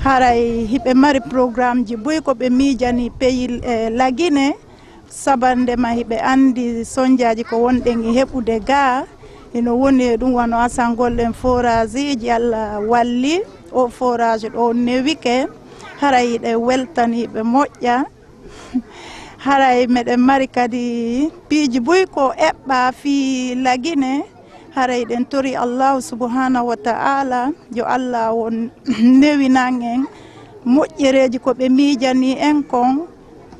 Haray hiɓe mari programmeji buy ko ɓe miijani peyi, eh, Lagine, sabande ma hiɓe anndi sonjaaji ko wonɗen e heɓude ga. Hino woni e ɗum wano asangol ɗen forageji, Alla walli o forage ɗo newike. Haray hiɗen weltani ɓe moƴƴa. Haray meɗen mari kadi piiji buy ko eɓɓa fii Lagine. Haray ɗen tori Allahu subhanahu wa ta'ala, yo Allah on newinan en moƴƴereeji ko ɓe miijani en kon,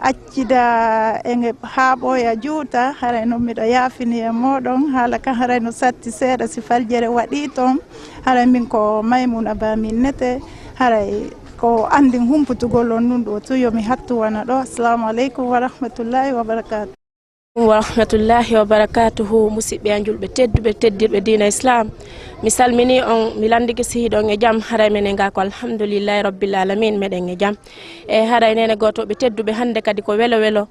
accida en e haaɓoya juuta. Haray non miɗo yaafini e mooɗon, haala kan haray no satti seeɗa si faljere waɗii ton. Haray min ko Maymuna Ba min nete, haray ko anndin humputugol on ɗum ɗo tun, yo mi hattu wona ɗo. Assalamu aleykum wa rahmatullahi wa barakatuh. Wa rahmatullahi wa barakatuhu, musiɓɓe an julɓe tedduɓe, teddirɓe diina Islam. Mi salmini on, mi lanndike si hiɗon e jam, haray menen ga ko alhamdulillahi rabbil alamin, meɗen e jam. E haray nene gootoɓe tedduɓe, hannde kadi ko welo welo,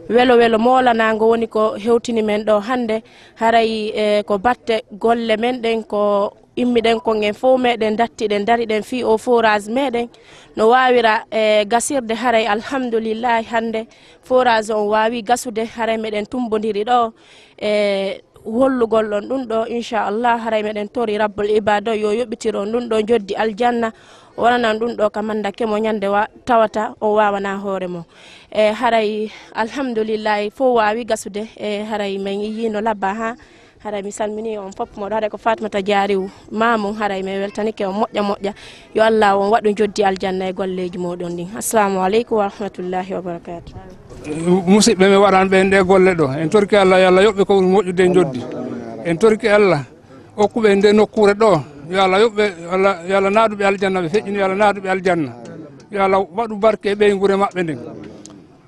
welo welo moolanaango woni ko hewtini men ɗo hannde. Haray, e, ko batte golle men ɗen, ko immiɗen kon en fof meɗen dattiɗen, dariɗen fii o forage meɗen no waawira, e, gasirde. Haray alhamdulillahi hannde forage on waawi gasude, haray meɗen tumbondiri ɗo e hollugol on ɗum ɗo, inchallah. Haray meɗen tori rabbul ibada yo yoɓitir on ɗum ɗo joddi aljanna, o waɗanan ɗum ɗo ka mandake mo ñande wa-, tawata o waawana hoore mo. E haray alhamdulillahi fof waawi gasude, e haray men yiino labba ha. Haray mi salmini on fof, moɗo haray ko Fatmata Diariw Mamoun, haray mi weltanike on moƴƴa moƴƴa. Yo Allah on waɗu joddi aljanna e golleji moɗon ɗin. Assalamu aleykum wa rahmatullahi wa barakatuh. Musiɓɓe, mi waɗan ɓe nde golle ɗo. En torki Allah, yo Allah yoɓɓe ko ɓuri moƴƴude e joddi. En torki Allah okkuɓe nde nokkure ɗo. Yo Allah yoɓɓe, yo Allah, yo Allah naɗuɓe aljanna, ɓe feƴƴini, yo Allah naɗuɓe aljanna. Yo Allah waɗu barke e ɓeynguure maɓɓe nden.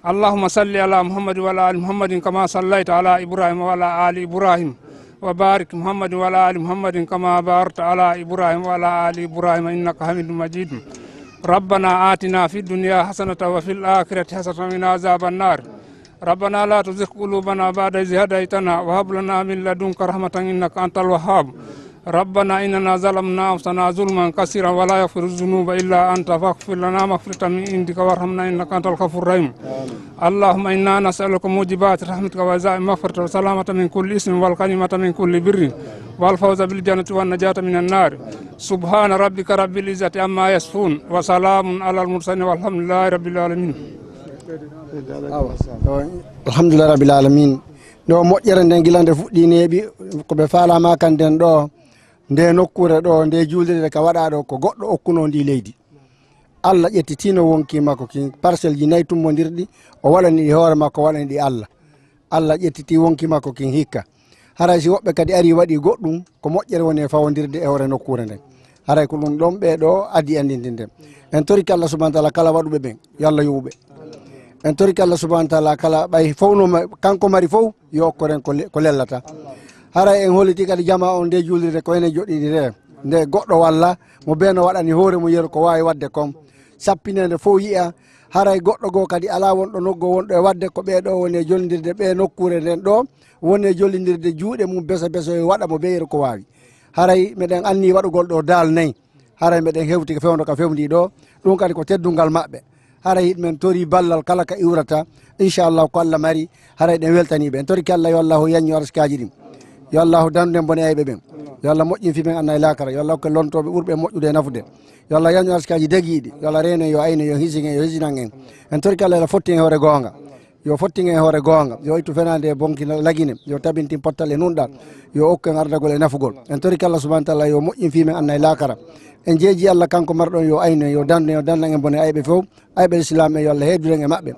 اللهم صل على محمد وعلى آل محمد كما صليت على إبراهيم وعلى آل إبراهيم وبارك محمد وعلى آل محمد كما باركت على إبراهيم وعلى آل إبراهيم إنك حميد مجيد. ربنا آتنا في الدنيا حسنة وفي الآخرة حسنة وقنا عذاب النار. ربنا لا تزغ قلوبنا بعد إذ هديتنا وهب لنا من لدنك رحمة إنك أنت الوهاب. ربنا إننا ظلمنا أنفسنا ظلما كثيرا ولا يغفر الذنوب إلا أنت فاغفر لنا مغفرة من عندك وارحمنا إنك أنت الغفور الرحيم. اللهم إنا نسألك موجبات رحمتك وعزائم مغفرتك والسلامة من كل إثم والغنيمة من كل بر والفوز بالجنة والنجاة من النار. سبحان ربك رب العزة عما يصفون وسلام على المرسلين والحمد لله رب العالمين. Alhamdulillahi rabbil alamin. Nde o moƴƴere nden gila nde fuɗɗi neeɓi, ko ɓe faalama kan nden ɗo, nde nokkure ɗo, nde juulirde ka waɗa ɗo, ko goɗɗo okkuno ndi leydi. Allah ƴettitino wonki makko kin parcelle ji nayi tummodirɗi, o waɗani ɗi hoore makko, o waɗani ɗi Allah. Allah ƴettiti wonki makko kin hikka. Haray si woɓɓe kadi ari waɗi goɗɗum, ko moƴƴere woni e fawondirde e hoore nokkure nden. Haray ko ɗum ɗon ɓe ɗo addi andinde nden. En torike Allah subhanahu wa ta'ala kala waɗuɓe ɓen, yo Allah yoɓuɓe. En torike Allah subhanahu wa ta'ala kala ɓay fow no ma-, kanko mari fow, yo okkoren ko le-, ko lellata. Haray en holliti kadi jama on nde julirde ko enen joɗɗiɗi re. Nde goɗɗo walla mo bee no waɗani hoore mum yeru ko waawi waɗde kon, sappineede fof yi'a, haray goɗɗo goo kadi alaa wonɗo nokku goo wonɗo e waɗde ko ɓee ɗoo woni e jollindirde ɓee nokkuure nden ɗoo, woni e jollindirde juuɗe mum beso beso e waɗa mo bee yeru ko waawi. Haray meɗen anni waɗugol ɗoo daal nayi, haray meɗen hewti ko fewndo ka fewndii ɗoo, ɗum kadi ko teddungal maɓɓe. Haray hiɗen men tori ballal kala ka iwrata, inchallahu ko Allah mari, haray ɗen weltanii ɓe. En torike Allah yo Allahu yaññu arsikaaji ɗin. Yo Allahu dandu en bone ayɓe ɓen. Yo Allah moƴƴin fii men anna e laakara. Yo Allah hokke lontooɓe ɓurɓe en moƴƴude e nafude. Yo Allah yaññu arsikaaji dagiiɗi. Yo Allah reeno en, yo ayno en, yo hisin en, yo hisinan en. En torike Allah yo Allah fottin en hoore goonga. Yo fottin en hoore goonga. Yo ittu fenaande e bonki lagine. Yo tabintin pottal e nunɗal. Yo okku en ardagol e nafugol. En torike Allah subhanahu wa taala yo moƴƴin fii men anna e laakara. En jeeji Allah kanko marɗo en yo ayno en, yo dandu en, yo dandan en bone ayɓe fow. Ayɓe Lislaam ɓen, yo Allah heeddu en e maɓɓe.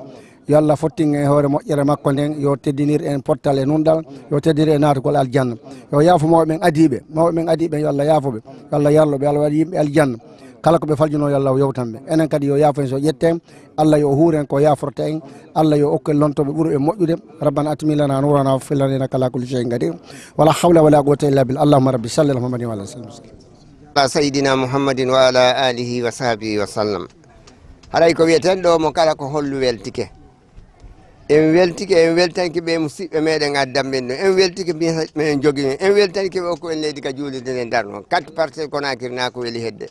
Yo Allah fottin en e hoore moƴƴere makko nden, yo teddinir en pottal e nunɗal, yo teddinir en naatugol aljanna. Yo yaafo mawɓe ɓen adiiɓe, mawɓe ɓen adiiɓe, yo Allah yaafo ɓe, yo Allah yarlo ɓe, yo Allah waɗu yimɓe aljanna. Kala ko ɓe faljunoo, yo Allah yewtan ɓe. Enen kadi yo yaafo en so ƴetten, Allah yo huur en ko yaaforta en, Allah yo okku en lontooɓe ɓurɓe en moƴƴude. ربنا أتمم لنا نورنا واغفر لنا إنك على كل شيء قدير. ولا حول ولا قوة إلا بالله. اللهم رب صل على محمد وعلى آله وصحبه وسلم. Ala sayyidina Muhammadin wa ala alihi wa sahbihi wa sallam. Haray ko wi'eten ɗoo mo kala ko hollu weltike. En weltike, en weltanike ɓee musiɓɓe meɗen addan ɓen ɗoo. En weltike meɗen jogi, en weltanike ɓe okku en leydi ka juulirde nden darno. Quatre parcelles Conakry na ko weli hedde.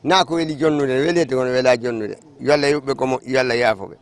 Na ko weli jonnude, weli hedde kono wela jonnude. Yo Allah yoɓ ɓe ko moƴƴi, yo Allah yaafo ɓe.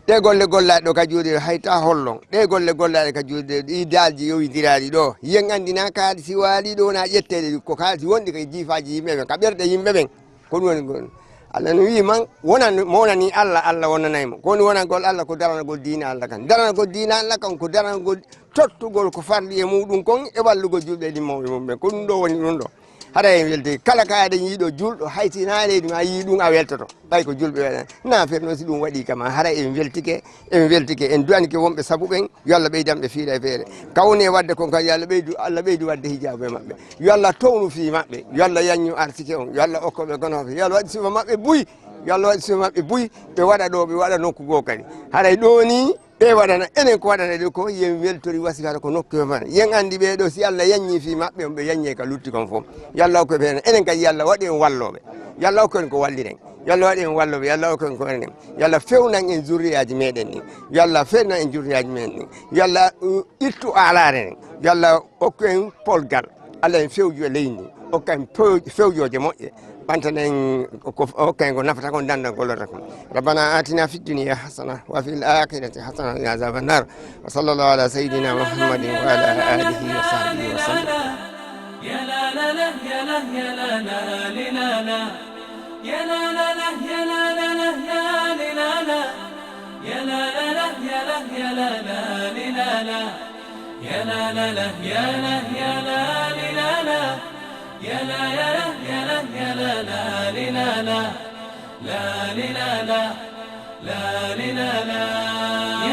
Ɗee golle gollaaɗe ɗoo ka juuɗe hay ta hollon. Ɗee golle gollaaɗe ka juuɗe, ɗi daalji yowindiraaɗi ɗoo. Yen anndi na kaalisi waali ɗoo na ƴetteede ko kaalisi wonɗi ka jiifaaji yimɓe ɓen, ka ɓerɗe yimɓe ɓen. Ko ɗum woni gon. Allah no wi'i man, wonan, mo wonani Allah, Allah wonanay mo. Ko woni wonangol Allah ko daranagol diina Allah kan. Daranagol diina Allah kan ko daranagol tottugol ko farli e muɗum kon e wallugol julɓe ɗin mawɓe mum ɓen. Ko ɗum ɗoo woni ɗum ɗoo. Hara en weltike kala ka aɗa yiiɗo julɗo, hay si na leydi ma yii ɗum a weltoto. Ɓay ko julɓe waɗan. Na ferno si ɗum waɗi kama, hara en weltike, en weltike, en du'anike wonɓe sabu ɓen, yo Allah ɓeydan ɓe fiira e feere. Ka woni e waɗde kon kadi, yo Allah ɓeydu, Allah ɓeydu waɗde hijaabu e maɓɓe. Yo Allah townu fii maɓɓe, yo Allah yaññu arsike on, yo Allah okko ɓe gonooɓe, yo Allah waɗi suufa maɓɓe buy, yo Allah waɗi suufa maɓɓe buy, ɓe waɗa ɗoo, ɓe waɗa nokku goo kadi. Haray ɗoo ni, ɓe waɗana enen ko waɗana ɗe ko, yen weltori wasifata ko nokku e mana. Yen anndi ɓee ɗoo, si Allah yaññii fii maɓɓe, on ɓe yaññee ka lutti kon fof. Yo Allah okku en feere, enen kadi yo Allah waɗu en wallooɓe. Yo Allah okku en ko walliren. Yo Allah waɗu en wallooɓe, yo Allah okku en ko waɗiren. Yo Allah fewnan en zurriyaaji meɗen ɗin. Yo Allah fewnan en zurriyaaji meɗen ɗin. Yo Allah, uh, ittu aalaare nden. Yo Allah okku en polgal. Allah en fewju e leydi ndi. Okku en few-, fewjooje moƴƴe. Ɓantanen ko, okku en ko nafata kon, dandan ko lorata kon. ربنا آتنا في الدنيا حسنة وفي الآخرة حسنة وقنا عذاب النار. وصلى الله على سيدنا محمد وعلى آله وصحبه وسلم.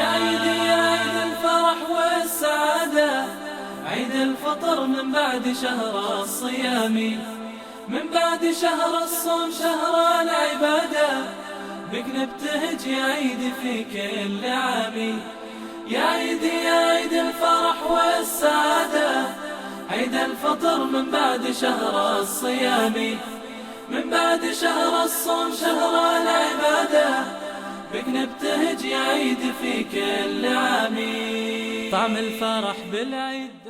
يا عيد، يا عيد الفرح والسعادة، عيد الفطر من بعد شهر الصيام، من بعد شهر الصوم شهر العبادة، بك نبتهج يا عيد في كل عام. يا عيد، يا عيد الفرح والسعادة، عيد الفطر من بعد شهر الصيام، من بعد شهر الصوم شهر العبادة، بك نبتهج يا عيد في كل عام. طعم الفرح بالعيد.